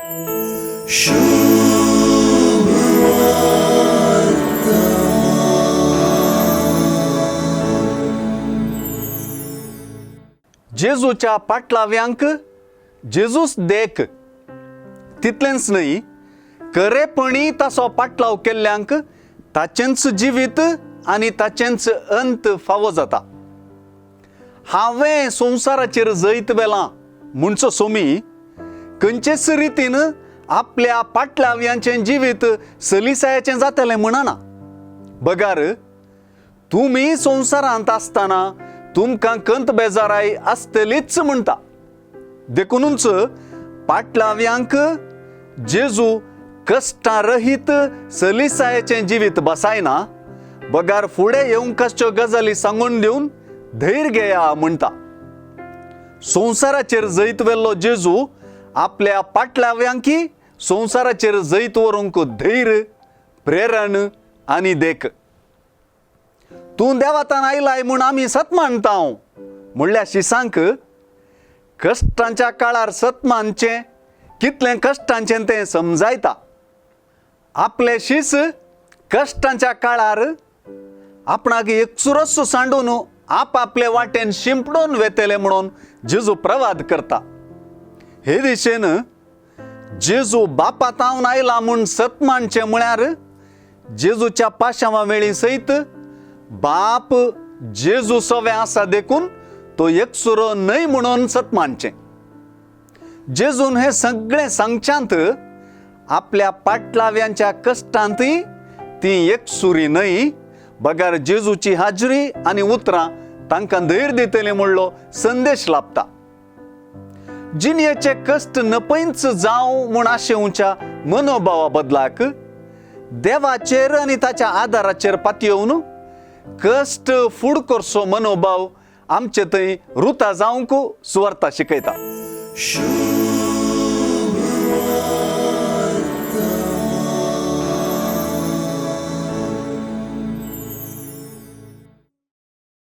जेजूच्या पाटलाव्यांक Jesus देख तितलेंच न्हय, खरेपणी ताचो पाटलाव केल्ल्यांक ताचेंच जिवीत आनी ताचेंच अंत फावो जाता. हांवें संवसाराचेर जैत व्हेलां म्हणचो सोमी खंयचेच रितीन आपल्या पाटलाव्यांचें जिवीत सलिसायाचें जातलें म्हणना, बगार तुमी संवसारांत आसतना तुमकां कंत बेजाराय आसतलीच म्हणटा. देखूनच पाटलाव्यांक जेजू कश्टां रहीत सलिसायाचें जिवीत बसायना, बगार फुडें येवंक आसच्यो गजाली सांगून दिवन धैर्य घेया म्हणटा. संवसाराचेर जैत व्हेल्लो जेजू आपल्या पाटलाव्यांकी संवसाराचेर जैत व्हरूंक धैर्य, प्रेरण आनी देख. तूं देवातान आयलाय म्हूण आमी सत मानता म्हणल्या शिसांक कश्टांच्या काळार सत मानचें कितलें कश्टांचें तें समजायता. आपले शीस कश्टांच्या काळार आपणाक एकसुरोच सांडून आपआपले वाटेन शिंपडून वेतले म्हणून जेजू प्रवाद करता. हे दिशेन जेजू बापातावन आयला म्हूण सत मानचें म्हळ्यार जेजूच्या पाशांवा वेळी सयत बाप जेजू सवे आसा देखून तो एकसुरो न्हय म्हणून सत मानचें. जेजून हें सगळें सांगच्यांत आपल्या पाटलाव्यांच्या कश्टांतय ती एकसुरी न्हय, बगर जेजूची हाजरी आनी उतरां तांकां धैर्य दितली म्हणलो संदेश लाभता. जिणयेचे कश्ट नपयंच जावं म्हूण आशेवच्या मनोभावा बदलाक देवाचेर आनी ताच्या आदाराचेर पातयेवन कश्ट फूड करचो मनोभाव आमचे थंय रुता जावंक सुवार्ता शिकयता.